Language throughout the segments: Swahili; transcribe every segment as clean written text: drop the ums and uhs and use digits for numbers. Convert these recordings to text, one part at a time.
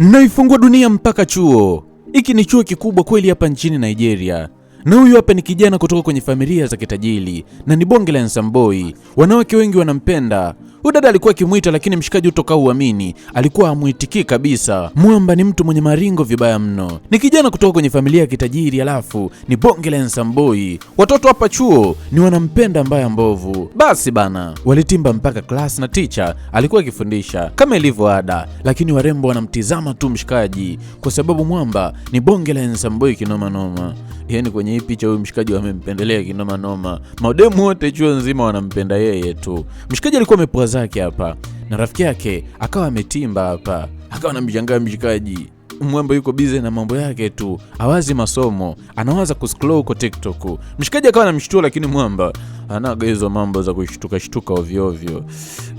Naifungua dunia mpaka chuo. Hiki ni chuo kikubwa kweli hapa nchini Nigeria. Na huyu hapa ni kijana kutoka kwenye familia za kitajiri na ni bonge la handsome boy. Wanawake wengi wanampenda. Huyu dada alikuwa akimwita, lakini mshikaji utoka uamini, alikuwa hamuitikii kabisa. Mwamba ni mtu mwenye maringo vibaya mno. Ni kijana kutoka kwenye familia ya kitajiri, alafu ni bonge la handsome boy. Watoto hapa chuo ni wanampenda mbaya mbovu. Basi bana, walitimba mpaka class na teacher alikuwa akifundisha kama ilivyo ada, lakini warembo wanamtizama tu mshikaji kwa sababu mwamba ni bonge la handsome boy kinoma noma. Yaani kwenye hii picha huyu mshikaji wamempendelea kinoma noma, mademu wote chuo nzima wanampenda yeye tu. Mshikaji alikuwa amepoa zake hapa na rafiki yake akawa ametimba hapa, akawa anamshangaa mshikaji. Mwamba yuko busy na mambo yake tu, awazi masomo, anawaza kuscroll huko TikTok. Mshikaji akawa anamshtua, lakini mwamba anaga hizo mambo za kushtuka shtuka ovyo ovyo.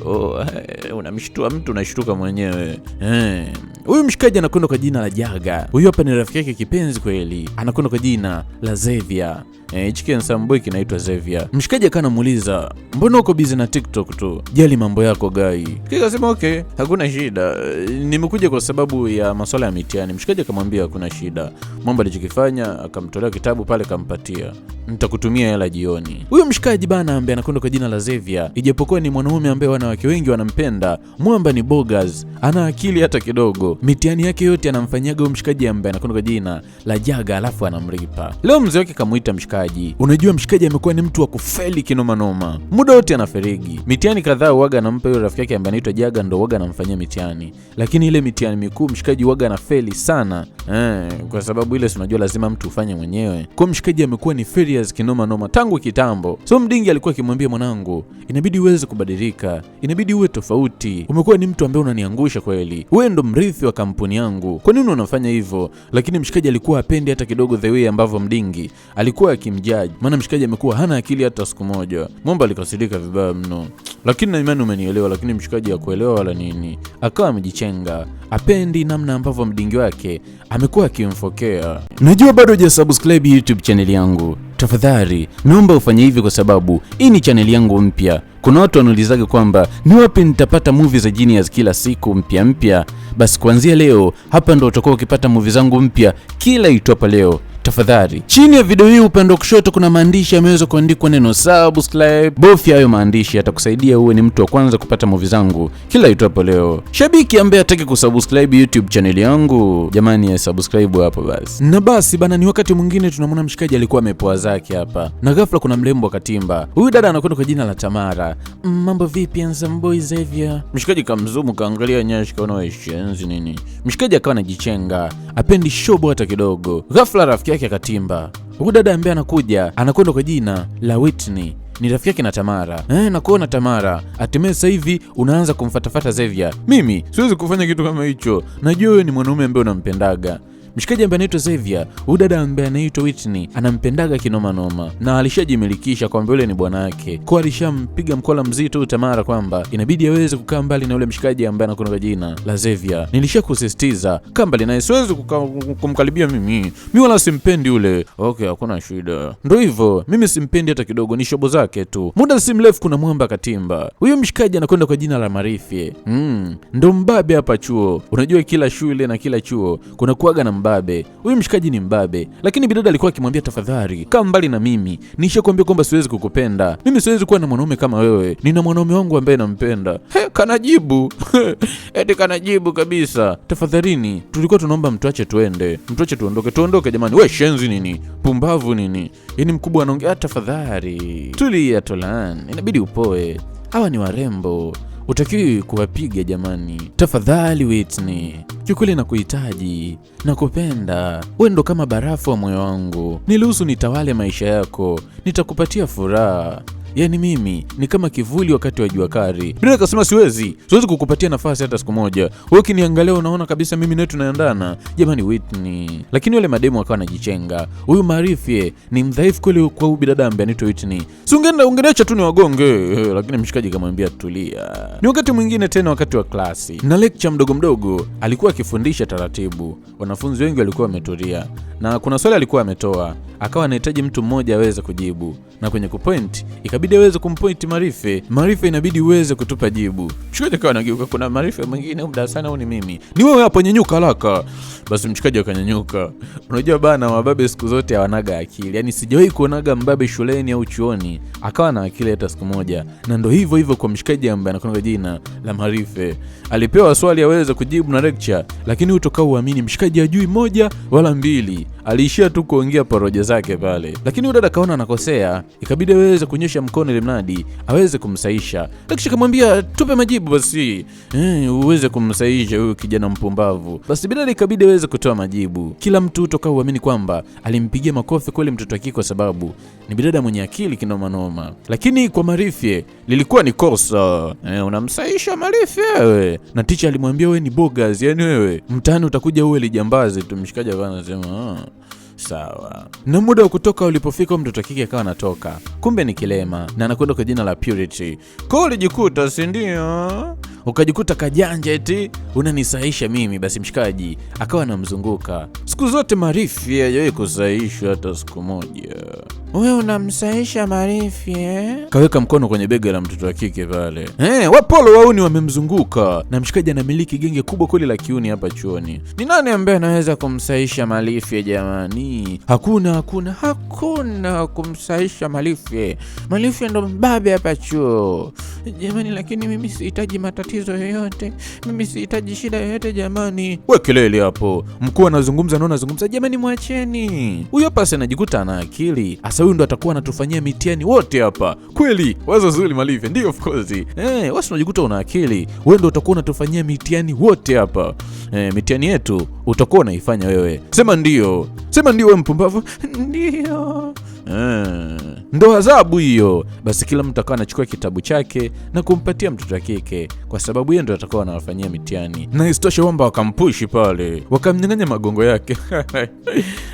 Oh, unamshtua mtu unashtuka mwenyewe. Huyu mshikaji anakwenda kwa jina la Jaga. Huyu hapa ni rafiki yake kipenzi kweli, anakwenda kwa jina la Xavier. Hichi handsome boy kinaitwa Xavier. Mshikaji akawa anamuuliza, mbona uko busy na TikTok tu? Jali mambo yako guy. Kika sema okay, hakuna shida. Nimekuja kwa sababu ya masuala ya mitihani. Mshikaji akamwambia hakuna shida. Mwamba alichokifanya akamtolea kitabu pale kampatia. Nitakutumia hela jioni. Huyu mshikaji bana ambaye anakwenda kwa jina la Xavier, ijapokuwa ni mwanaume ambaye wanawake wengi wanampenda, mwamba ni bogus, ana akili hata kidogo. Mitihani yake yote anamfanyaga huyu mshikaji ambaye anakwenda kwa jina la Jaga, alafu anamlipa. Leo mzee wake kamuita mshikaji. Unajua mshikaji amekuwa ni mtu wa kufeli kinoma noma, muda wote anaferigi. Mitihani kadhaa waga anampa yule rafiki yake ambaye anaitwa Jaga, ndo waga anamfanyia mitihani, lakini ile mitihani mikuu mshikaji waga anafeli sana kwa sababu ile si unajua lazima mtu ufanye mwenyewe. Kwa mshikaji amekuwa ni failures kinoma noma tangu kitambo. So mdingi alikuwa akimwambia, mwanangu, inabidi uweze kubadilika, inabidi uwe tofauti. Umekuwa ni mtu ambaye unaniangusha kweli, wewe ndo mrithi wa kampuni yangu, kwa nini unafanya hivyo? Lakini mshikaji alikuwa hapendi hata kidogo the way ambavyo mdingi alikuwa akimjudge, maana mshikaji amekuwa hana akili hata siku moja. Mwamba alikasirika vibaya mno, lakini na imani umenielewa, lakini mshikaji hakuelewa wala nini, akawa amejichenga, apendi namna ambavyo mdingi wake amekuwa akimfokea. Najua bado hujasubscribe YouTube channel yangu, tafadhali naomba ufanye hivi kwa sababu hii ni channel yangu mpya. Kuna watu wanaulizaga kwamba ni wapi nitapata movie za Genius kila siku mpya mpya. Basi kuanzia leo hapa ndo utakuwa ukipata movie zangu mpya kila itwapo leo. Tafadhali, chini ya video hii upande wa kushoto kuna maandishi yameweza kuandikwa neno subscribe. Bofya hayo maandishi yatakusaidia uwe ni mtu wa kwanza kupata movie zangu kila itwapo leo. Shabiki ambaye hataki kusubscribe YouTube channel yangu, jamani, ya subscribe hapo basi. Na basi bana, ni wakati mwingine tunamwona mshikaji alikuwa amepoa zake hapa, na ghafla kuna mrembo akatimba. Huyu dada anakwenda kwa jina la Tamara. Mambo vipi handsome boy Xavier? Mshikaji kamzumu, kaangalia nyashi, kaona wewe shenzi nini. Mshikaji akawa anajichenga, apendi shobo hata kidogo. Ghafla rafiki yake akatimba. Huyu dada ambaye anakuja anakwenda kwa jina la Whitney, ni rafiki yake na Tamara. Nakuona Tamara, hatimaye sasa hivi unaanza kumfatafata Xavier. Mimi siwezi kufanya kitu kama hicho, najua wewe ni mwanaume ambaye unampendaga. Mshikaji ambaye anaitwa Xavier, huyu dada ambaye anaitwa Whitney anampendaga kinoma noma na alishajimilikisha kwamba yule ni bwana wake. Kwa alishampiga mkola mzito huyu Tamara kwamba inabidi aweze kukaa mbali na yule mshikaji ambaye anakwenda kwa jina la Xavier. Nilishakusisitiza kaa mbali naye, siwezi kumkaribia mimi. Mimi wala simpendi yule. Okay, hakuna shida. Ndio hivyo, mimi simpendi hata kidogo, ni shobo zake tu. Muda si mrefu kuna mwamba katimba. Huyu mshikaji anakwenda kwa jina la Marifie. Ndo mbabe hapa chuo. Unajua kila shule na kila chuo kuna kuaga na mbabe. Huyu mshikaji ni mbabe, lakini bidada alikuwa akimwambia tafadhali, kaa mbali na mimi, nishakwambia kwamba siwezi kukupenda mimi, siwezi kuwa na mwanaume kama wewe, nina mwanaume wangu ambaye nampenda. He, kanajibu eti kanajibu kabisa, tafadhalini, tulikuwa tunaomba mtuache tuende, mtuache tuondoke, tuondoke jamani. We shenzi nini, pumbavu nini? Yaani mkubwa anaongea, tafadhali tulia Tolan, inabidi upoe, hawa ni warembo utakiwi kuwapiga jamani. Tafadhali Whitney, kiukweli nakuhitaji, nakupenda, wewe ndo kama barafu wa moyo wangu, niruhusu nitawale maisha yako, nitakupatia furaha. Yaani mimi ni kama kivuli wakati wa jua kali. Bila akasema siwezi, siwezi kukupatia nafasi hata siku moja. Wewe ukiniangalia unaona kabisa mimi nawe tunaendana. Jamani Whitney. Lakini yule mademu akawa anajichenga. Huyu Marifie ni mdhaifu kweli kwa huyu bidada ambaye anaitwa Whitney. Si ungeenda ungeacha tu niwagonge. Lakini mshikaji kamwambia tulia. Ni wakati mwingine tena, wakati wa klasi na lecture mdogo mdogo alikuwa akifundisha taratibu. Wanafunzi wengi walikuwa wametulia. Na kuna swali alikuwa ametoa, akawa anahitaji mtu mmoja aweze kujibu, na kwenye kupoint ikabidi aweze kumpoint Marife. Marife, inabidi uweze kutupa jibu. Mshikaji akawa anageuka, kuna Marife mwingine huko darasani au ni mimi? Ni wewe hapo, nyenyuka haraka. Basi mshikaji akanyanyuka. Unajua bana, mababe siku zote hawanaga akili. Yaani sijawahi kuonaga mbabe shuleni au chuoni akawa na akili hata siku moja, na ndo hivyo hivyo kwa mshikaji ambaye anakwenda jina la Marife. Alipewa swali aweze kujibu na lecture, lakini hutoka uamini mshikaji hajui moja wala mbili, aliishia tu kuongea porojo zake pale. Lakini huyu dada kaona anakosea, ikabidi aweze kunyosha mkono ili mradi aweze kumsaisha. Kisha kamwambia tupe majibu basi, uweze kumsaisha huyu kijana mpumbavu. Basi bidada ikabidi aweze kutoa majibu. Kila mtu hutoka uamini kwamba alimpigia makofi kweli mtoto wake, kwa sababu ni bidada mwenye akili kinoma noma. Lakini kwa Marife lilikuwa ni kosa. Unamsaisha Marife wewe. Na teacher alimwambia wewe ni bogus, yani wewe mtaani utakuja uwe lijambazi tu. Mshikaji akawa anasema sawa. Na muda wa kutoka ulipofika, mtoto kike akawa anatoka, kumbe ni kilema na anakwenda kwa jina la Purity. Kwa ulijikuta, si ndio? Ukajikuta kajanja eti unanisaisha mimi. Basi mshikaji akawa anamzunguka siku zote. Marifi hajawahi kusaishwa hata siku moja. Wewe unamsaisha Marifi eh? Kaweka mkono kwenye bega la mtoto wa kike pale. Wapolo wauni wamemzunguka na mshikaji anamiliki genge kubwa kweli la kiuni hapa chuoni. Ni nani ambaye anaweza kumsaisha Marifi jamani? Hakuna, hakuna, hakuna kumsaisha Marifi. Marifi ndo mbabe hapa chuo jamani, lakini mimi sihitaji matatizo yoyote, mimi sihitaji shida yoyote jamani. We kelele hapo, mkuu anazungumza na anazungumza, jamani mwacheni huyo hapa, si anajikuta ana akili asa, huyu ndo atakuwa anatufanyia mitihani wote hapa kweli. Wazo zuri Marifi, ndio of course. Wewe unajikuta una akili, wewe ndo utakuwa unatufanyia mitihani wote hapa. Mitihani yetu utakuwa unaifanya wewe. Sema ndio, sema ndio, wewe mpumbavu. Ndio. Ndo adhabu hiyo. Basi kila mtu akawa anachukua kitabu chake na kumpatia mtoto wa kike, kwa sababu yeye ndo atakuwa anawafanyia mitihani. Na isitoshe kwamba wakampushi pale, wakamnyang'anya magongo yake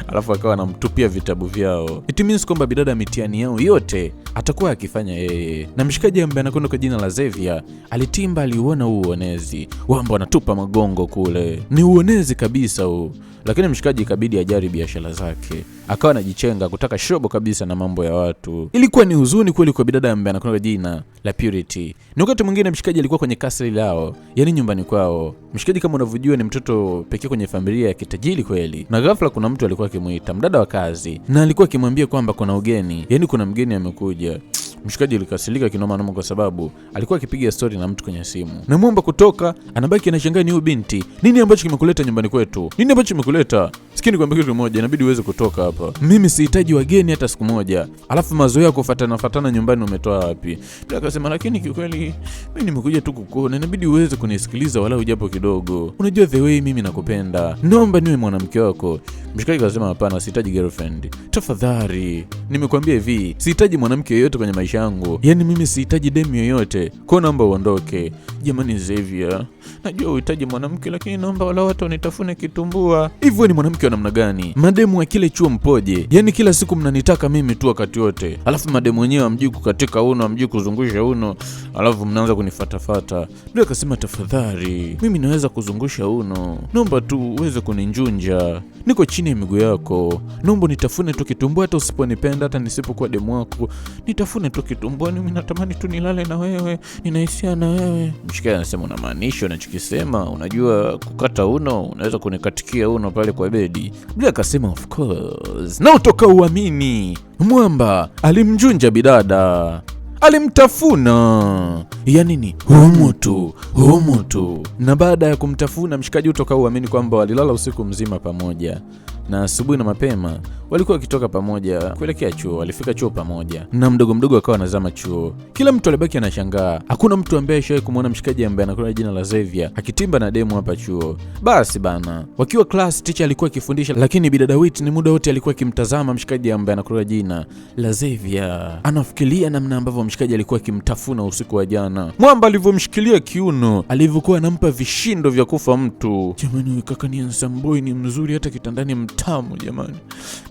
alafu akawa anamtupia vitabu vyao. It means kwamba bidada mitihani yao yote atakuwa akifanya yeye. Na mshikaji ambaye anakwenda kwa jina la Xavier alitimba, aliuona huu uonezi wamba wanatupa magongo kule, ni uonezi kabisa huu. Lakini mshikaji ikabidi ajari biashara zake, akawa anajichenga kutaka shobo kabisa na mambo ya watu. Ilikuwa ni huzuni kweli kwa bidada ambaye anakwenda jina la Purity. Ni wakati mwingine mshikaji alikuwa kwenye kasri lao, yani nyumbani kwao. Mshikaji kama unavyojua ni mtoto pekee kwenye familia ya kitajiri kweli, na ghafla kuna mtu alikuwa akimuita mdada wa kazi, na alikuwa akimwambia kwamba kuna ugeni, yani kuna mgeni amekuja. Mshikaji alikasirika kinoma noma kwa sababu alikuwa akipiga stori na mtu kwenye simu. Namwomba kutoka, anabaki anashangaa ni huyu binti. Nini ambacho kimekuleta nyumbani kwetu? Nini ambacho kimekuleta? Sikia nikwambie kitu kimoja, inabidi uweze kutoka hapa. Mimi sihitaji wageni hata siku moja. Alafu mazoea kufatana fatana nyumbani umetoa wapi? Ndio akasema, lakini kiukweli mimi nimekuja tu kukuona, inabidi uweze kunisikiliza walau japo kidogo. Unajua the way mimi nakupenda. Naomba niwe mwanamke wako. Mshikaji akasema hapana, sihitaji girlfriend. Tafadhali, nimekwambia hivi, sihitaji mwanamke yeyote kwenye maisha yangu. Yaani mimi sihitaji demu yoyote. Kwa naomba uondoke. Jamani Xavier, najua uhitaji mwanamke lakini naomba wala watu wanitafune kitumbua. Hivyo ni mwanamke wa namna gani? Mademu wa kile chuo mpoje? Yaani kila siku mnanitaka mimi tu wakati wote. Alafu mademu wenyewe hamjui kukatika uno, hamjui kuzungusha uno, alafu mnaanza kunifatafata. Ndio akasema tafadhali, mimi naweza kuzungusha uno. Naomba tu uweze kuninjunja. Niko chini ya miguu yako. Naomba nitafune tu kitumbua, hata usiponipenda, hata nisipokuwa demu wako. Nitafune tu kitumbua, mimi natamani tu nilale na wewe, nina hisia na wewe. Mshikaji anasema unamaanisha unachokisema? Unajua kukata uno, unaweza kunikatikia uno pale kwa bedi. Bila akasema of course. Na utoka uamini, mwamba alimjunja bidada, alimtafuna, yani ni humu tu humu tu. Na baada ya kumtafuna mshikaji, utoka uamini kwamba walilala usiku mzima pamoja, na asubuhi na mapema walikuwa wakitoka pamoja kuelekea chuo. Walifika chuo pamoja na mdogo mdogo akawa anazama chuo. Kila mtu alibaki anashangaa, hakuna mtu ambaye ashawahi kumwona mshikaji ambaye anakuwa jina la Xavier akitimba na demu hapa chuo. Basi bana, wakiwa class teacher alikuwa akifundisha, lakini bidada Whitney muda wote alikuwa akimtazama mshikaji ambaye anakuwa jina la Xavier, anafikiria namna ambavyo mshikaji alikuwa akimtafuna usiku wa jana, mwamba alivyomshikilia kiuno, alivyokuwa anampa vishindo vya kufa mtu. Jamani, huyu kaka ni handsome boy, ni mzuri, hata kitandani Tamu jamani,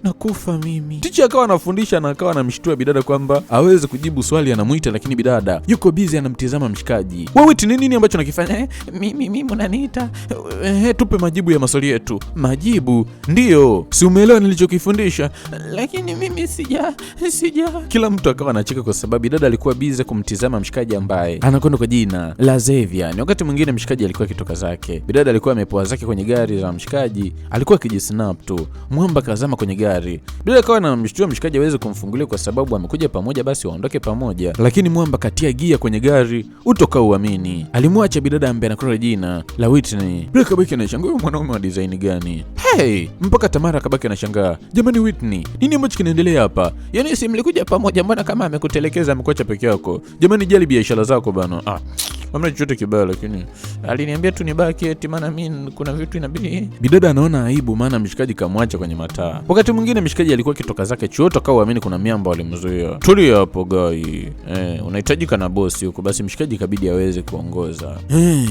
nakufa mimi. Ticha akawa anafundisha na akawa anamshtua bidada kwamba aweze kujibu swali, anamuita, lakini bidada yuko busy anamtizama mshikaji. Wewe ni nini ambacho nakifanya? Mimi mnaniita? Tupe majibu ya maswali yetu. Majibu? Ndiyo, si umeelewa nilichokifundisha? Lakini mimi sija. Kila mtu akawa anacheka kwa sababu bidada alikuwa busy kumtizama mshikaji ambaye anakwenda kwa jina la Xavier. Ni wakati mwingine mshikaji alikuwa akitoka zake, bidada alikuwa amepoa zake kwenye gari za mshikaji, alikuwa akijisnap tu. Mwamba kazama kwenye gari, bidada akawa anamshtua mshikaji aweze kumfungulia kwa sababu amekuja pamoja, basi waondoke pamoja, lakini mwamba katia gia kwenye gari, utoka uamini. Alimwacha bidada ambaye anakwenda jina la Whitney. Bidada kabaki anashangaa, huyu mwanaume wa design gani? Hey, mpaka Tamara kabaki anashangaa, jamani Whitney, nini ambacho kinaendelea hapa? Yaani si mlikuja pamoja, mbona kama amekutelekeza amekuacha peke yako? Jamani, jali biashara zako bana. Hamna chochote kibaya, lakini aliniambia tu nibaki eti maana mimi kuna vitu inabidi. Bidada anaona aibu maana mshikaji kamwacha kwenye mataa. Wakati mwingine mshikaji alikuwa kitoka zake chuo toka uamini kuna miamba walimzuia. Tulia hapo gai. Unahitajika na bosi huko, basi mshikaji kabidi aweze kuongoza.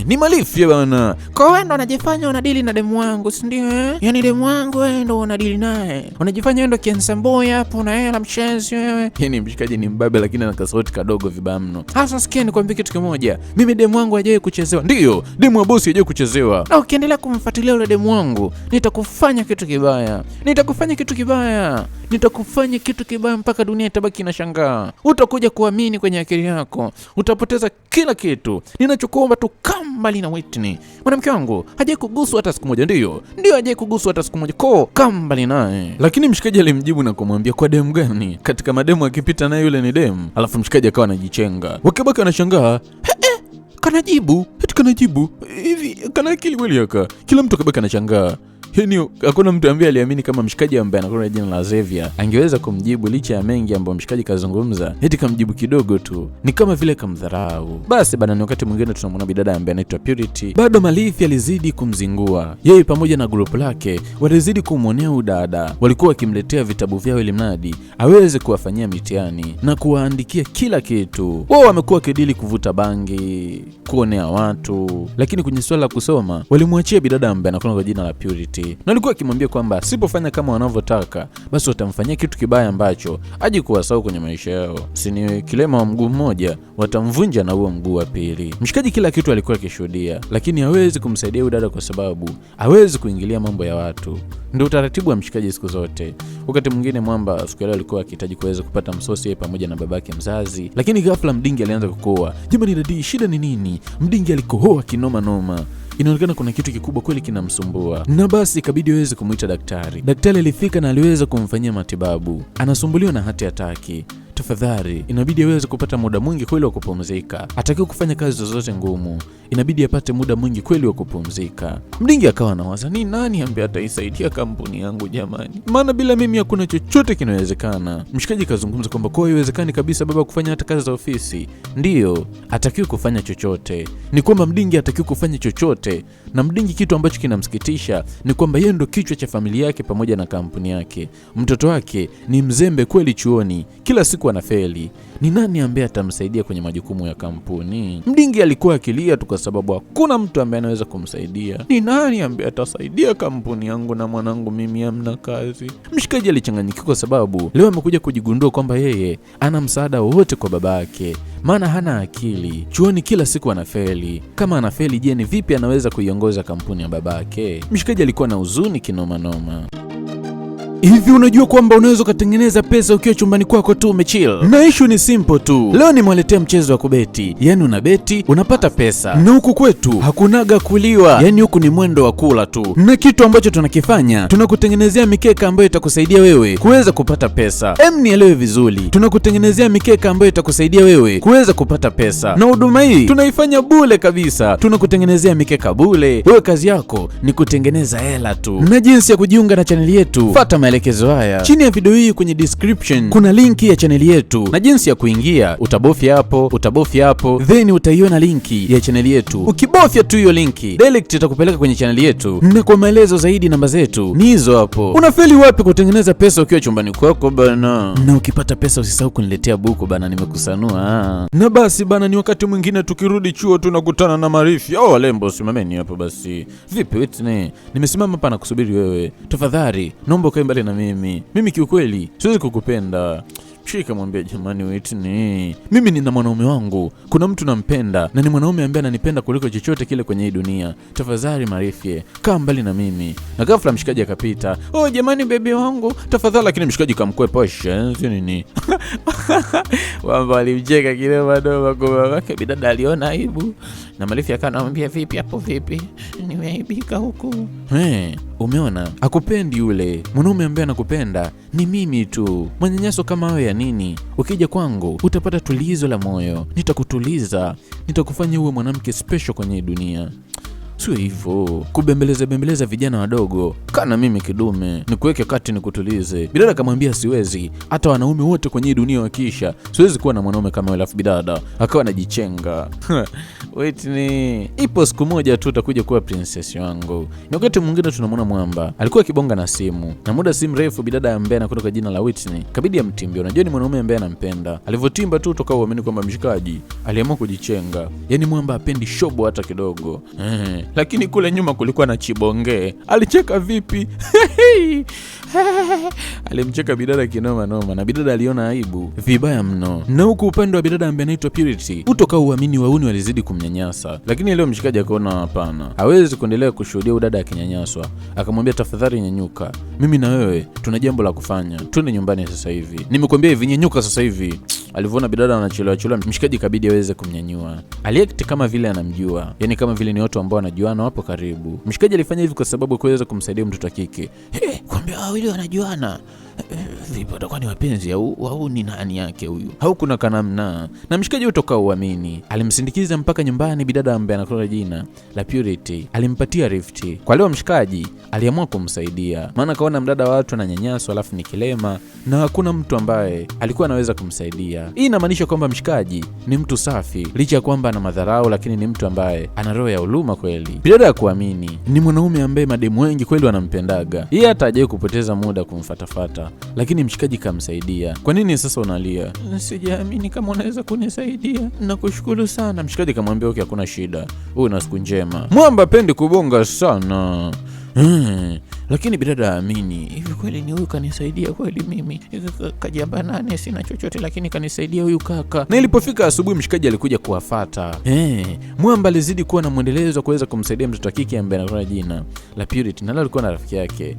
Ni malifia bana. Kwa wewe ndo unajifanya unadili na demu wangu, si ndio? Yaani demu wangu wewe ndo unadili naye. Unajifanya wewe ndo kihandsome boy hapo na hela mshenzi wewe. Yaani mshikaji ni mbabe lakini ana kasauti kadogo vibaya mno. Sasa sikia nikwambie kitu kimoja. Mimi demu wangu hajawahi kuchezewa. Ndiyo, demu wa bosi hajawahi kuchezewa. Na ukiendelea kumfuatilia yule demu wangu, nitakufanya kitu kibaya. Nitakufanya kitu kibaya. Nitakufanya kitu kibaya mpaka dunia itabaki inashangaa. Utakuja kuamini kwenye akili yako. Utapoteza kila kitu. Ninachokuomba tu, kaa mbali na Whitney. Mwanamke wangu hajawahi kuguswa hata siku moja. Ndiyo, hajawahi kuguswa hata siku moja. Ko, kaa mbali naye. Lakini mshikaji alimjibu na kumwambia kwa demu gani? Katika mademu akipita naye yule ni demu. Alafu mshikaji akawa anajichenga. Wakibaki wanashangaa, kanajibu, eti kanajibu. Hivi kana akili kweli aka? Kila mtu akabaki anashangaa. Yaani hakuna mtu ambaye aliamini kama mshikaji ambaye anakuwa jina la Xavier angeweza kumjibu licha ya mengi ambayo mshikaji kazungumza, eti kamjibu kidogo tu, ni kama vile kamdharau. Basi bana, ni wakati mwingine tunamwona bidada ambaye anaitwa Purity. Bado Malifi alizidi kumzingua yeye pamoja na grupu lake, walizidi kumwonea udada. Walikuwa wakimletea vitabu vyao ili mradi aweze kuwafanyia mitihani na kuwaandikia kila kitu. Wao wamekuwa wakidili kuvuta bangi, kuonea watu, lakini kwenye swala la kusoma walimwachia bidada ambaye anakuwa kwa jina la Purity. Na alikuwa akimwambia kwamba asipofanya kama wanavyotaka basi watamfanyia kitu kibaya ambacho aje kuwasahau kwenye maisha yao. Si ni kilema wa mguu mmoja, watamvunja na huo mguu wa pili. Mshikaji kila kitu alikuwa akishuhudia, lakini hawezi kumsaidia huyu dada kwa sababu hawezi kuingilia mambo ya watu. Ndio utaratibu wa mshikaji siku zote. Wakati mwingine mwamba siku ile alikuwa akihitaji kuweza kupata msosi yeye pamoja na babake mzazi, lakini ghafla mdingi alianza kukohoa. Jamani dadi, shida ni nini? Mdingi alikohoa kinoma noma. Inaonekana kuna kitu kikubwa kweli kinamsumbua, na basi ikabidi aweze kumuita daktari. Daktari alifika na aliweza kumfanyia matibabu. Anasumbuliwa na hati ataki. Tafadhali, inabidi aweze kupata muda mwingi kweli wa kupumzika. Atakiwa kufanya kazi zozote ngumu, inabidi apate muda mwingi kweli wa kupumzika. Mdingi akawa anawaza, ni nani ambaye ataisaidia kampuni yangu jamani? Maana bila mimi hakuna chochote kinawezekana. Mshikaji kazungumza kwamba kwa haiwezekani kabisa baba kufanya hata kazi za ofisi. Ndiyo, atakiwa kufanya chochote. Ni kwamba Mdingi atakiwa kufanya chochote. Na Mdingi kitu ambacho kinamsikitisha ni kwamba yeye ndo kichwa cha familia yake pamoja na kampuni yake. Mtoto wake ni mzembe kweli chuoni, kila siku anafeli. Ni nani ambaye atamsaidia kwenye majukumu ya kampuni? Mdingi alikuwa akilia tu kwa sababu hakuna mtu ambaye anaweza kumsaidia. Ni nani ambaye atasaidia kampuni yangu na mwanangu mimi hamna kazi? Mshikaji alichanganyikiwa kwa sababu leo amekuja kujigundua kwamba yeye ana msaada wowote kwa babake, maana hana akili. Chuoni kila siku anafeli. Kama anafeli, je, ni vipi anaweza kuiongoza kampuni ya babake? Mshikaji alikuwa na huzuni kinoma noma. Hivi unajua kwamba unaweza ukatengeneza pesa ukiwa chumbani kwako tu umechill? Na issue ni simple tu. Leo nimewaletea mchezo wa kubeti. Yaani unabeti, unapata pesa. Na huku kwetu hakunaga kuliwa. Yaani huku ni mwendo wa kula tu. Na kitu ambacho tunakifanya, tunakutengenezea mikeka ambayo itakusaidia wewe kuweza kupata pesa. Nielewe vizuri. Tunakutengenezea mikeka ambayo itakusaidia wewe kuweza kupata pesa. Na huduma hii tunaifanya bure kabisa. Tunakutengenezea mikeka bure. Wewe kazi yako ni kutengeneza hela tu. Na jinsi ya kujiunga na chaneli yetu, fuata maelekezo maelekezo haya, chini ya video hii kwenye description kuna linki ya chaneli yetu na jinsi ya kuingia. Utabofya hapo, utabofya hapo, then utaiona linki ya chaneli yetu. Ukibofya tu hiyo linki direct itakupeleka kwenye chaneli yetu, na kwa maelezo zaidi namba zetu ni hizo hapo. Unafeli wapi kutengeneza pesa ukiwa chumbani kwako bana? Na ukipata pesa usisahau kuniletea buku bana, nimekusanua. Na basi bana, ni wakati mwingine tukirudi chuo tunakutana na Marifi. Oh, walembo simameni hapo basi. Vipi Whitney? Nimesimama hapa na kusubiri wewe. Tafadhali naomba ukae mbali na mimi. Mimi kiukweli siwezi kukupenda. Mshika mwambia, jamani Whitney, mimi nina mwanaume wangu, kuna mtu nampenda na ni mwanaume ambaye ananipenda kuliko chochote kile kwenye hii dunia. Tafadhali Marifie, kaa mbali na mimi. Na ghafla mshikaji akapita, oh jamani, bebi wangu tafadhali, lakini mshikaji kamkwepa. Shenzi nini? Wamba alimcheka kinoma noma kwa babake, bidada aliona aibu, na Marifie akawa anamwambia, vipi hapo, vipi, nimeaibika huku. Hey, umeona akupendi yule mwanaume ambaye anakupenda ni mimi tu. Manyanyaso kama hayo ya nini? Ukija kwangu utapata tulizo la moyo, nitakutuliza, nitakufanya uwe mwanamke special kwenye dunia. Sio hivyo kubembeleza bembeleza vijana wadogo. Kana mimi kidume nikuweke kati nikutulize. Bidada akamwambia siwezi, hata wanaume wote kwenye dunia wakiisha, siwezi kuwa na mwanaume kama wewe. Alafu bidada akawa anajichenga Whitney, ipo siku moja tu utakuja kuwa princess wangu. Ni wakati mwingine tunamwona mwamba alikuwa akibonga na simu, na muda si mrefu bidada ambaye anakwenda kwa jina la Whitney kabidi amtimbie. Unajua ni mwanaume ambaye anampenda. Alivyotimba tu toka uamini kwamba mshikaji aliamua kujichenga. Yaani mwamba apendi shobo hata kidogo. Lakini kule nyuma kulikuwa na chibonge. Alicheka vipi? Alimcheka bidada kinoma noma, na bidada aliona aibu vibaya mno. Na huku upande wa bidada ambaye anaitwa Purity, utoka uamini wauni walizidi kumnyanyasa, lakini leo mshikaji akaona hapana, hawezi kuendelea kushuhudia udada akinyanyaswa. Akamwambia tafadhali nyanyuka, mimi na wewe tuna jambo la kufanya, twende nyumbani sasa hivi. Nimekuambia hivi, nyanyuka sasa hivi. Alivyoona bidada anachelewa chelewa, mshikaji kabidi aweze kumnyanyua. Aliact kama vile anamjua, yani kama vile ni watu ambao wanajuana, wapo karibu. Mshikaji alifanya hivi kwa sababu kuweza kumsaidia mtoto wa kike. Hey, kumbe wawili wanajuana. Vipi watakuwa ni wapenzi au ni nani yake huyu? Au kuna kanamna. Na mshikaji utoka uamini. Alimsindikiza mpaka nyumbani bidada ambaye anakuwa jina la Purity. Alimpatia rifti. Kwa leo mshikaji aliamua kumsaidia, maana kaona mdada wa watu ananyanyaswa alafu ni kilema na hakuna mtu ambaye alikuwa anaweza kumsaidia. Hii inamaanisha kwamba mshikaji ni mtu safi, licha ya kwamba ana madharau, lakini ni mtu ambaye ana roho ya huruma kweli. Bidada ya kuamini ni mwanaume ambaye mademu wengi kweli wanampendaga. Yeye hata hajawahi kupoteza muda kumfatafata, lakini mshikaji kamsaidia. Kwa nini sasa unalia? Sijaamini kama unaweza kunisaidia, nakushukuru sana. Mshikaji kamwambia okay, hakuna shida, uwe na siku njema. Mwamba pendi kubonga sana. Lakini bidada amini, hivi kweli ni huyu kanisaidia kweli mimi? Kajamba nane sina chochote, lakini kanisaidia huyu kaka. Na ilipofika asubuhi mshikaji alikuja kuwafata. Mwamba alizidi kuwa na mwendelezo kuweza kumsaidia mtoto wa kike ambaye anakuwa jina la Purity, na alikuwa na rafiki yake.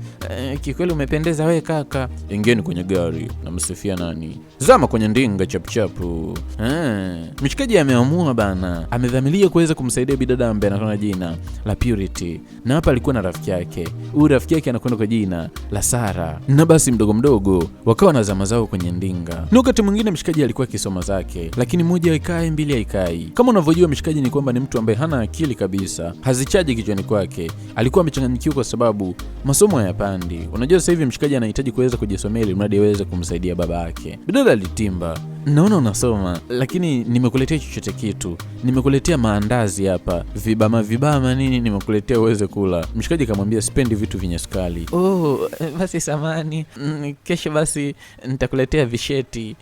Kikweli umependeza we kaka. Ingieni kwenye gari, namsifia nani? Zama kwenye ndinga chapuchapu. Mshikaji ameamua bana, amedhamiria kuweza kumsaidia bidada ambaye anakuwa jina la Purity, na hapa alikuwa na rafiki yake. Huyu rafiki yake anakwenda kwa jina la Sara, na basi mdogo mdogo wakawa na zama zao kwenye ndinga. Na wakati mwingine mshikaji alikuwa akisoma zake, lakini moja haikai, mbili haikai. Kama unavyojua mshikaji ni kwamba ni mtu ambaye hana akili kabisa, hazichaji kichwani kwake. Alikuwa amechanganyikiwa kwa sababu masomo hayapandi. Unajua sasa hivi mshikaji anahitaji kuweza kujisomea ili mradi aweze kumsaidia baba yake. Bidada alitimba, naona unasoma, lakini nimekuletea chochote kitu, nimekuletea maandazi hapa, vibama vibama nini, nimekuletea uweze kula. Mshikaji kamwambia sipendi vitu vyenye sukari. Oh, basi samani, kesho basi nitakuletea visheti,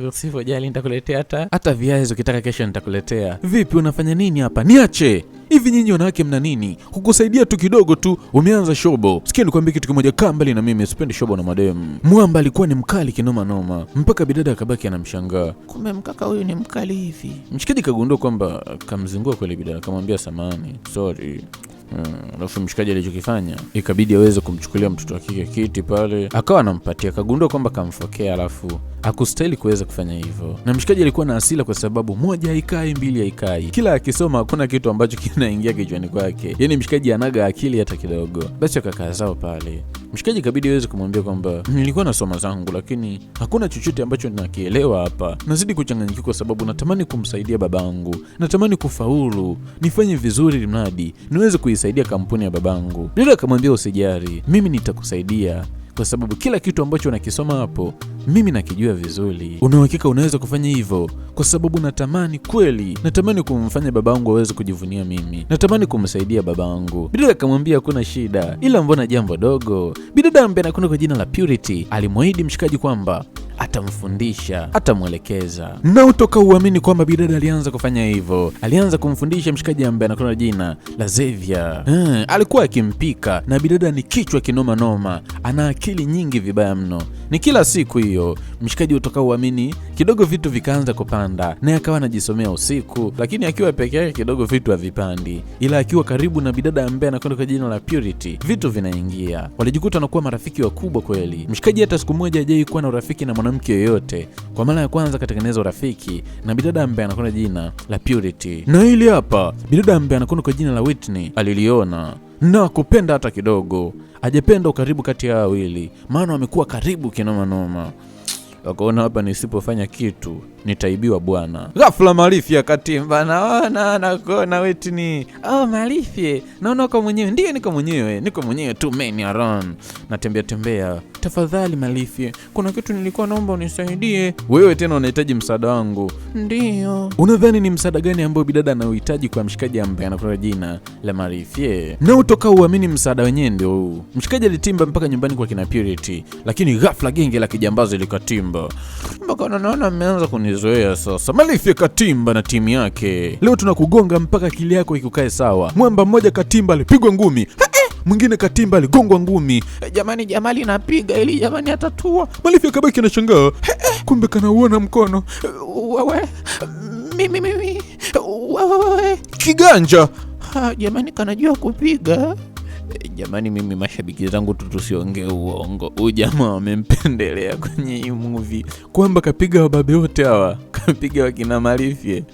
usipojali nitakuletea hata viazi ukitaka, kesho nitakuletea. Vipi, unafanya nini hapa? Niache hivi, nyinyi wanawake mna nini? Kukusaidia tu kidogo tu umeanza shobo. Sikia nikwambie kitu kimoja, kaa mbali na mimi, sipendi shobo na mademu. Mwamba alikuwa ni mkali kinoma noma, mpaka bidada akabaki anamshangaa, kumbe mkaka huyu ni mkali hivi. Mshikaji kagundua kwamba kamzingua kweli bidada, akamwambia samani, sorry. Alafu mshikaji alichokifanya ikabidi aweze kumchukulia mtoto wa kike kiti pale, akawa anampatia, akagundua kwamba kamfokea, alafu hakustahili kuweza kufanya hivyo. Na mshikaji alikuwa na hasira kwa sababu moja haikai, mbili haikai, kila akisoma hakuna kitu ambacho kinaingia kichwani kwake, yaani mshikaji anaga akili hata kidogo. Basi wakakaa zao pale, mshikaji ikabidi aweze kumwambia kwamba nilikuwa nasoma zangu, lakini hakuna chochote ambacho nakielewa hapa, nazidi kuchanganyikiwa kwa sababu natamani kumsaidia babangu, natamani kufaulu, nifanye vizuri, mradi niweze kuisaidia kampuni ya babangu. Bidada akamwambia usijali, mimi nitakusaidia kwa sababu kila kitu ambacho unakisoma hapo mimi nakijua vizuri. Una uhakika unaweza kufanya hivyo? Kwa sababu natamani kweli, natamani kumfanya babangu aweze kujivunia mimi, natamani kumsaidia babangu. Bidada akamwambia hakuna shida, ila mbona jambo dogo. Bidada ambaye anakwenda kwa jina la Purity alimwahidi mshikaji kwamba atamfundisha, atamwelekeza, na utoka uamini kwamba bidada alianza kufanya hivyo. Alianza kumfundisha mshikaji ambaye anakwenda jina la Xavier. Alikuwa akimpika na bidada ni kichwa kinoma noma, ana akili nyingi vibaya mno. Ni kila siku hiyo mshikaji utoka uamini kidogo vitu vikaanza kupanda, naye akawa anajisomea usiku, lakini akiwa peke yake kidogo vitu havipandi, ila akiwa karibu na bidada ambaye anakwenda kwa jina la Purity vitu vinaingia. Walijikuta wanakuwa marafiki wakubwa kweli. Mshikaji hata siku moja hajai kuwa na urafiki na mwanamke yoyote. Kwa mara ya kwanza katengeneza urafiki na bidada ambaye anakwenda jina la Purity, na hili hapa bidada ambaye anakwenda kwa jina la Whitney aliliona na kupenda hata kidogo. Hajapenda ukaribu kati ya wawili, maana wamekuwa karibu kinoma noma. Wakaona hapa nisipofanya kitu nitaibiwa bwana. Ghafla Malifye akatimba, naona nakuona Whitney. Oh, Malifye, naona uko mwenyewe. Ndiyo, niko mwenyewe, niko mwenyewe tu man around. Natembea tembea. Tafadhali Malifye, kuna kitu nilikuwa naomba unisaidie. Wewe tena unahitaji msaada wangu? Ndiyo. Unadhani ni msaada gani ambao bidada anauhitaji kwa mshikaji ambaye anakuwa jina la Malifye? Na utoka uamini msaada wenyewe ndio huu. Mshikaji alitimba mpaka nyumbani kwa kina Purity, lakini ghafla genge la kijambazi likatimba. Mpaka naona mmeanza kunizoea sasa. Malifye katimba na timu yake. Leo tunakugonga mpaka akili yako ikukae sawa. Mwamba mmoja katimba alipigwa ngumi. Mwingine katimba aligongwa ngumi. Jamani, jamali napiga ili jamani atatua. Malifye kabaki anashangaa. Kumbe kanauona mkono. Wewe mimi mimi wewe kiganja. Ha, jamani kanajua kupiga. Jamani, mimi mashabiki zangu tu tusiongee uongo. Huyu jamaa wamempendelea kwenye hii movie kwamba kapiga wababe wote hawa, kapiga wakina Malifye.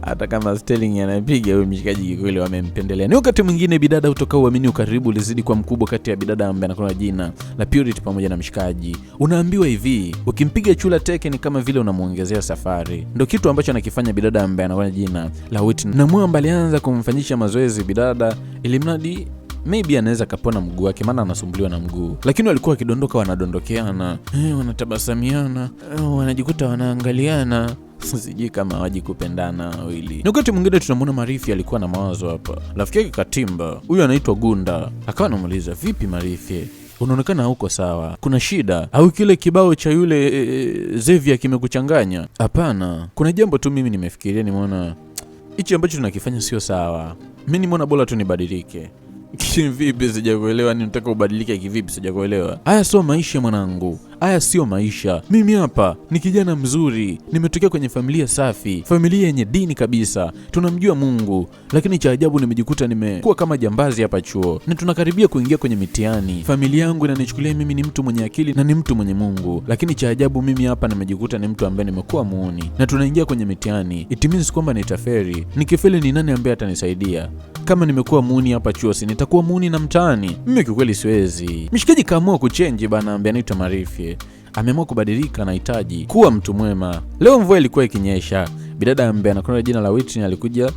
Hata kama Sterling anapiga huyu mshikaji kikweli wamempendelea. Ni wakati mwingine bidada utoka uamini ukaribu ulizidi kuwa mkubwa kati ya bidada ambaye anakuwa jina la Purity pamoja na mshikaji. Unaambiwa hivi, ukimpiga chula teke ni kama vile unamuongezea safari. Ndio kitu ambacho anakifanya bidada ambaye anakuwa jina la Whitney. Na mwamba alianza kumfanyisha mazoezi bidada ili mradi maybe anaweza kapona mguu wake, maana anasumbuliwa na mguu. Lakini walikuwa wakidondoka, wanadondokeana, wanatabasamiana, wanajikuta wanaangaliana. Sijui kama hawaji kupendana wawili. Ni wakati mwingine tunamwona Marifi alikuwa na mawazo hapa. Rafiki yake Katimba, huyu anaitwa Gunda, akawa anamuuliza, vipi Marifi, unaonekana hauko sawa, kuna shida au kile kibao cha yule Xavier kimekuchanganya? Hapana, kuna jambo tu mimi nimefikiria, nimeona hichi ambacho tunakifanya sio sawa. Mimi nimeona bora tu nibadilike. Kivipi? Sijakuelewa. Ni nataka ubadilike kivipi? Sijakuelewa. Haya sio maisha mwanangu, haya sio maisha. Mimi hapa ni kijana mzuri, nimetokea kwenye familia safi, familia yenye dini kabisa, tunamjua Mungu, lakini cha ajabu nimejikuta nimekuwa kama jambazi hapa chuo na tunakaribia kuingia kwenye mitihani. Familia yangu inanichukulia mimi ni mtu mwenye akili na ni mtu mwenye Mungu, lakini cha ajabu mimi hapa nimejikuta ni mtu ambaye nimekuwa muuni na tunaingia kwenye mitihani. It means kwamba nitaferi. Nikifeli ni nani ambaye atanisaidia? Kama nimekuwa muuni hapa chuo, si nitakuwa muuni na mtaani? Mimi kiukweli siwezi. Mshikaji kaamua kuchenji bana, ambaye anaitwa Marifi ameamua kubadilika, anahitaji kuwa mtu mwema. Leo mvua ilikuwa ikinyesha. Bidada ambaye anakwenda jina la Whitney alikuja,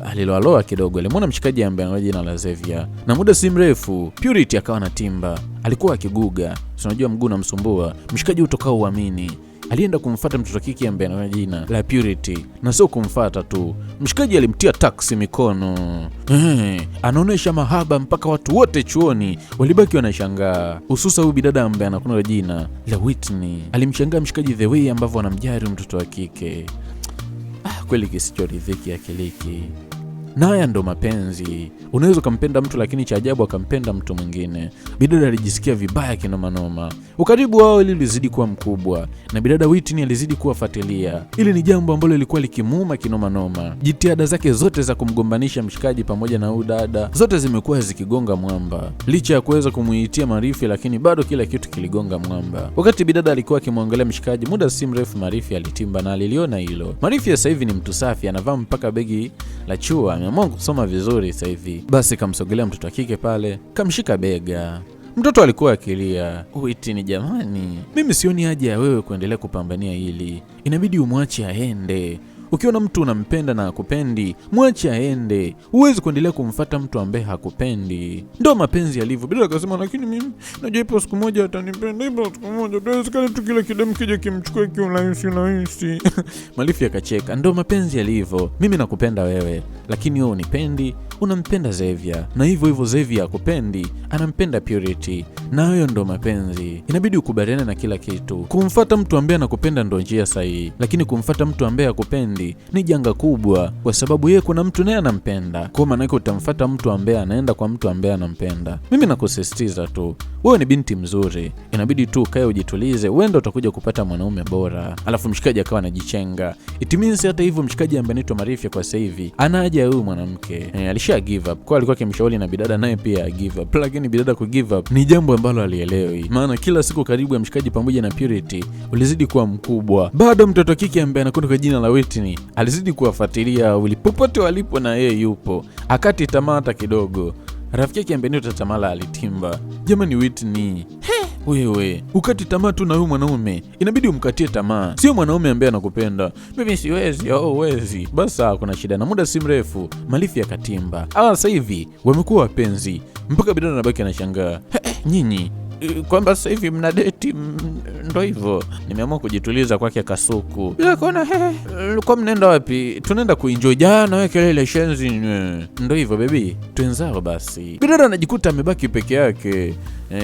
aliloaloa kidogo, alimwona mshikaji ambaye anakwenda jina la Xavier, na muda si mrefu Purity akawa na timba, alikuwa akiguga, si unajua mguu unamsumbua mshikaji, utokao uamini alienda kumfuata mtoto kike ambaye ana jina la Purity, na sio kumfuata tu, mshikaji alimtia taksi mikono. Anaonesha mahaba mpaka watu wote chuoni walibaki wanashangaa, hususa huyu bidada ambaye anakuwa jina la Whitney. Alimshangaa mshikaji the way ambavyo anamjali mtoto wa kike. Kweli kisichoridhiki akiliki. Na haya ndo mapenzi. Unaweza ukampenda mtu lakini cha ajabu akampenda mtu mwingine. Bidada alijisikia vibaya kinomanoma. Ukaribu wao ili ulizidi kuwa mkubwa na bidada Whitney alizidi kuwafuatilia. Ili ni jambo ambalo lilikuwa likimuuma kinomanoma. Jitihada zake zote za kumgombanisha mshikaji pamoja na huyu dada zote zimekuwa zikigonga mwamba. Licha ya kuweza kumuitia Marifi, lakini bado kila kitu kiligonga mwamba. Wakati bidada alikuwa akimwangalia mshikaji, muda si mrefu Marifi alitimba na aliliona hilo. Marifi sasa hivi ni mtu safi, anavaa mpaka begi la chua, ameamua kusoma vizuri sasa hivi. Basi kamsogelea mtoto wa kike pale, kamshika bega. Mtoto alikuwa akilia, Whitney jamani, mimi sioni haja ya wewe kuendelea kupambania hili, inabidi umwache aende. Ukiona mtu unampenda na hakupendi, mwache aende. Huwezi kuendelea kumfata mtu ambaye hakupendi. Ndo mapenzi yalivyo. Bidada akasema, lakini mimi najua ipo siku moja atanipenda, ipo siku moja, tuwezekani tu kile kidemu kija kimchukue kiurahisi rahisi. Malifi akacheka, ndo mapenzi yalivyo. Mimi nakupenda wewe, lakini wewe unipendi, unampenda Xavier, na hivyo hivyo Xavier hakupendi, anampenda Purity, na hayo ndo mapenzi. Inabidi ukubaliane na kila kitu. Kumfata mtu ambaye anakupenda ndo njia sahihi, lakini kumfata mtu ambaye hakupendi ni janga kubwa, kwa sababu yeye kuna mtu naye anampenda. Kwa maana yake utamfata mtu ambaye anaenda kwa mtu ambaye anampenda. Mimi nakusisitiza tu, wewe ni binti mzuri, inabidi tu ukae ujitulize, huenda utakuja kupata mwanaume bora. Alafu mshikaji akawa anajichenga. It means hata hivyo mshikaji ambaye anaitwa Marifia kwa sasa hivi ana haja ya huyu mwanamke. Alisha give up. Kwa alikuwa akimshauri na bidada naye pia give up, lakini bidada ku give up ni jambo ambalo alielewi, maana kila siku karibu ya mshikaji pamoja na Purity ulizidi kuwa mkubwa. Bado mtoto kike ambaye anakwenda kwa jina la Whitney alizidi kuwafuatilia wawili popote walipo, na yeye yupo, akati tamaa hata kidogo. Rafiki yake ambaye anaitwa Tamala alitimba, jamani Whitney, wewe ukati tamaa tu na huyu mwanaume, inabidi umkatie tamaa, sio mwanaume ambaye anakupenda. Mimi siwezi. Oh, uwezi basi, kuna shida. Na muda si mrefu Malifi akatimba. Sasa hivi wamekuwa wapenzi mpaka bidada anabaki anashangaa, nyinyi kwamba sasa hivi mna date, ndo hivyo. Nimeamua kujituliza kwake Kasuku. Bila kuona, kwa mnaenda wapi? Tunaenda kuenjoy. Jana wewe kelele shenzi. Ndo hivyo baby, twenzao basi. Bidada anajikuta amebaki peke yake.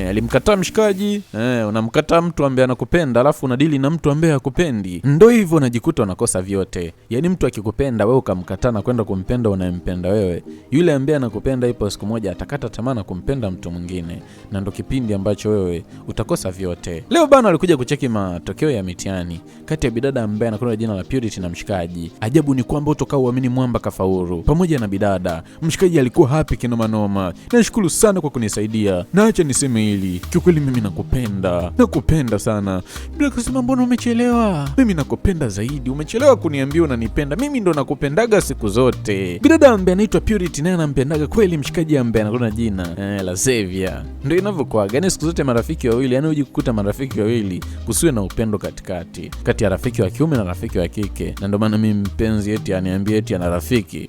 Alimkataa mshikaji. Unamkataa mtu ambaye anakupenda alafu unadili na mtu ambaye hakupendi. Ndo hivyo unajikuta unakosa vyote. Yaani mtu akikupenda wewe ukamkataa na kwenda kumpenda unayempenda wewe, yule ambaye anakupenda ipo siku moja atakata tamaa na kumpenda mtu mwingine, na ndo kipindi ambacho wewe utakosa vyote. Leo bana alikuja kucheki matokeo ya mitihani kati ya bidada ambaye anakwenda jina la Purity na mshikaji. Ajabu ni kwamba utoka uamini mwamba kafaulu pamoja na bidada. Mshikaji alikuwa happy kinoma noma. Nashukuru sana kwa kunisaidia, na acha niseme hili kiukweli, mimi nakupenda, nakupenda sana. Bila kusema mbona umechelewa? Mimi nakupenda zaidi, umechelewa kuniambia unanipenda. Mimi ndo nakupendaga siku zote. Bidada ambaye anaitwa Purity naye anampendaga kweli mshikaji ambaye anakwenda jina la Xavier. Ndio inavyokuwa, yaani siku zote marafiki wawili, yani hujikukuta marafiki wawili kusiwe na upendo katikati, kati ya rafiki wa kiume na rafiki wa kike. Na ndio maana mimi mpenzi eti aniambie eti ana rafiki,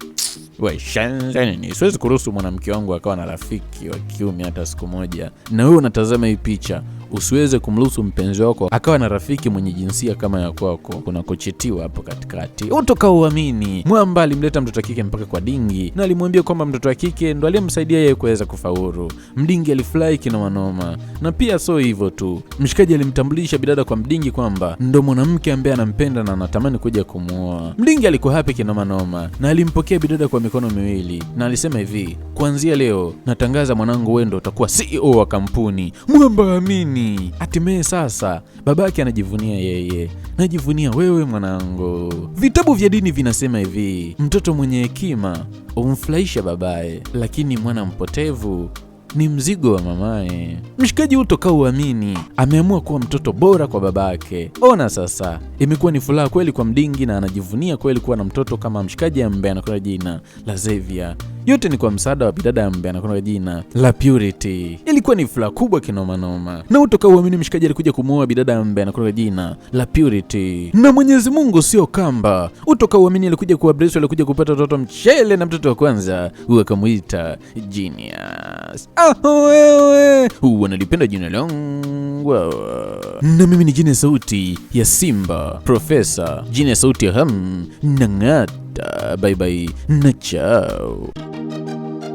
we shenzi nini? Siwezi kuruhusu mwanamke wangu akawa na rafiki wa kiume hata siku moja. Na wewe unatazama hii picha, usiweze kumruhusu mpenzi wako akawa na rafiki mwenye jinsia kama ya kwako. Kuna kuchitiwa hapo katikati, utoka uamini. Mwamba alimleta mtoto wa kike mpaka kwa Dingi na alimwambia kwamba mtoto wa kike ndo aliyemsaidia yeye kuweza kufaulu. Mdingi alifurahi kinomanoma, na pia so hivyo tu, mshikaji alimtambulisha bidada kwa Mdingi kwamba ndo mwanamke ambaye anampenda na anatamani kuja kumuoa. Mdingi alikuwa happy kinomanoma na alimpokea bidada kwa mikono miwili na alisema hivi, kuanzia leo natangaza mwanangu, wewe ndo utakuwa CEO wa kampuni. Mwamba amini. Hatimaye sasa babake anajivunia yeye, najivunia wewe mwanangu. Vitabu vya dini vinasema hivi, mtoto mwenye hekima humfurahisha babaye, lakini mwana mpotevu ni mzigo wa mamaye. Mshikaji hutoka uamini, ameamua kuwa mtoto bora kwa babake. Ona sasa, imekuwa ni furaha kweli kwa Mdingi na anajivunia kweli kuwa na mtoto kama mshikaji ambaye anakwenda jina la Xavier. Yote ni kwa msaada wa bidada ambaye anakwenda jina la Purity. Ilikuwa ni furaha kubwa kinomanoma, na utoka uamini, mshikaji alikuja kumuoa bidada ambaye anakwenda jina la Purity. Na Mwenyezi Mungu sio kamba, utoka uamini alikuja kuwa bless, alikuja kupata mtoto mchele, na mtoto wa kwanza huwa akamuita Genius. Ah, wewe huwa nalipenda jina langu. Na mimi ni jina sauti ya Simba Profesa, jina sauti ya Ham Nang'ata. Bye bye na chao.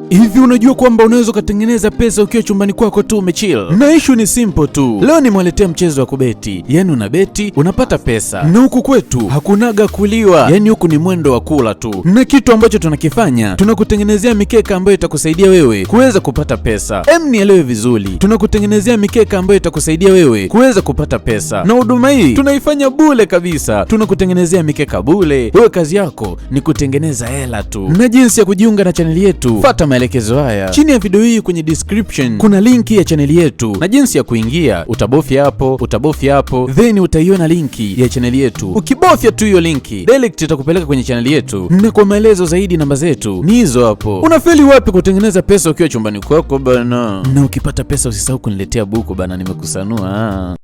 Hivi unajua kwamba unaweza ukatengeneza pesa ukiwa chumbani kwako tu umechill? Na issue ni simple tu. Leo nimewaletea mchezo wa kubeti, yaani unabeti unapata pesa, na huku kwetu hakunaga kuliwa, yaani huku ni mwendo wa kula tu, na kitu ambacho tunakifanya tunakutengenezea mikeka ambayo itakusaidia wewe kuweza kupata pesa. Em, nielewe vizuri, tunakutengenezea mikeka ambayo itakusaidia wewe kuweza kupata pesa, na huduma hii tunaifanya bure kabisa. Tunakutengenezea mikeka bure, wewe kazi yako ni kutengeneza hela tu. Na jinsi ya kujiunga na chaneli yetu, fuata maelekezo haya chini ya video hii. Kwenye description kuna linki ya chaneli yetu na jinsi ya kuingia. Utabofya hapo, utabofya hapo, then utaiona linki ya chaneli yetu. Ukibofya tu hiyo linki direct itakupeleka kwenye chaneli yetu, na kwa maelezo zaidi namba zetu ni hizo hapo. Unafeli wapi kutengeneza pesa ukiwa chumbani kwako bana? Na ukipata pesa usisahau kuniletea buku bana, nimekusanua.